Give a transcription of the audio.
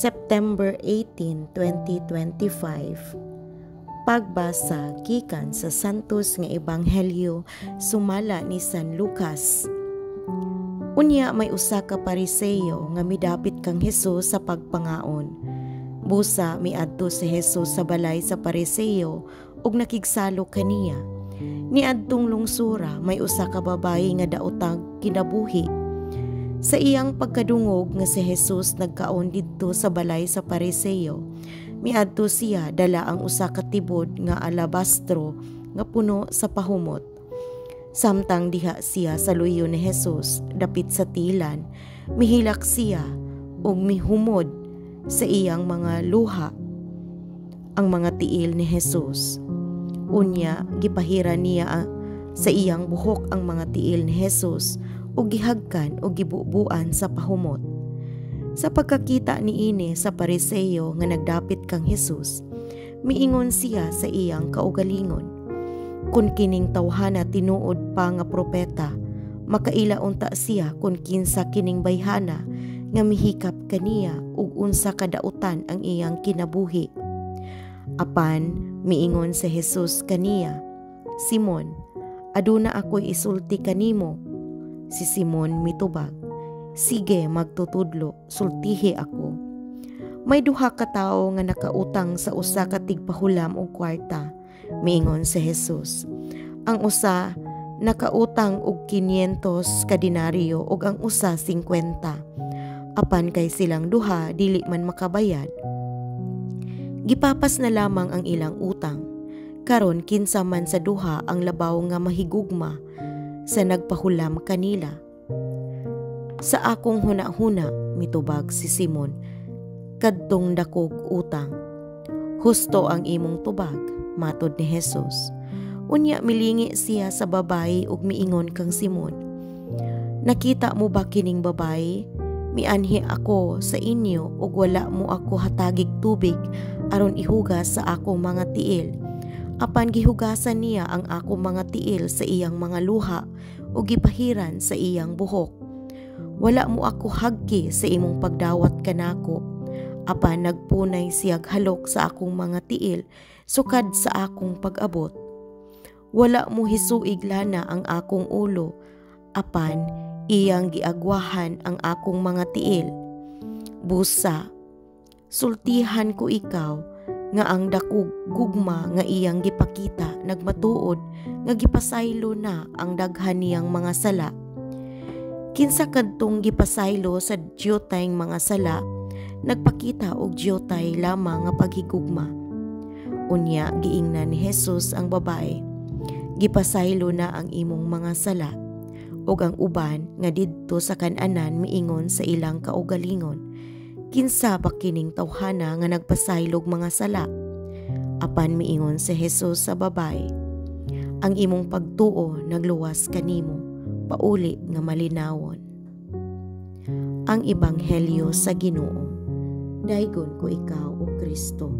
September 18, 2025. Pagbasa gikan sa Santos nga Ebanghelyo sumala ni San Lucas. Unya may usa ka Pariseo nga midapit kang Hesus sa pagpangaon. Busa miadto si Hesus sa balay sa Pariseo ug nakigsalo kaniya. Niadtong lungsura may usa ka babayi nga daotag kinabuhi. Sa iyang pagkadungog nga si Jesus nagkaon didto sa balay sa Pariseo, miadto siya dala ang usa ka tibod nga alabastro nga puno sa pahumot. Samtang diha siya sa luyo ni Jesus dapit sa tilan, mihilak siya ug mihumod sa iyang mga luha ang mga tiil ni Jesus. Unya gipahira niya sa iyang buhok ang mga tiil ni Jesus ug gihagkan ug gibubuan sa pahumot. Sa pagkakita niini sa Pariseo nga nagdapit kang Jesus, miingon siya sa iyang kaugalingon, "Kung kining tawhana tinuod pa nga propeta, makaila unta siya kung kinsa kining bayhana nga mihikap kaniya ug unsa kadautan ang iyang kinabuhi." Apan miingon si Jesus kaniya, "Simon, aduna ako'y isulti kanimo." Si Simon mitubag, "Sige, Magtutudlo, sultihi ako." "May duha ka tawo nga nakautang sa usa ka tigpahulam og kwarta," miingon si Jesus. "Ang usa nakautang og 500 ka denaryo ug ang usa 50. Apan kay silang duha dili man makabayad, gipapas na lamang ang ilang utang. Karon, kinsa man sa duha ang labaw nga mahigugma sa nagpahulam kanila?" "Sa akong hunahuna," mitubag si Simon, "kadtong dakog utang." "Husto ang imong tubag," matod ni Jesus. Unya milingi siya sa babayi ug miingon kang Simon, "Nakita mo ba kining babayi? Mianhi ako sa inyo ug wala mo ako hatagig tubig aron ihugas sa akong mga tiil. Apan gihugasan niya ang akong mga tiil sa iyang mga luha ug gipahiran sa iyang buhok. Wala mo ako hagki sa imong pagdawat kanako. Apan nagpunay siyag halok sa akong mga tiil sukad sa akong pag-abot. Wala mo hisuig lana ang akong ulo, apan iyang giagwahan ang akong mga tiil. Busa, sultihan ko ikaw nga ang dakog gugma nga iyang gipakita nagmatuod nga gipasaylo na ang daghan niyang mga sala. Kinsa kadtong gipasaylo sa diyutay mga sala, nagpakita og diyutay lamang nga paghigugma." Unya giingnan ni Jesus ang babae, "Gipasaylo na ang imong mga sala." Ug ang uban nga didto sa kan-anan miingon sa ilang kaugalingon, "Kinsa ba kining tawhana nga nagpasaylog mga sala?" Apan miingon si Jesus sa babae, "Ang imong pagtuo nagluwas kanimo, pauli nga malinawon." Ang Ebanghelyo sa Ginoo. Daygon ko ikaw, o Kristo.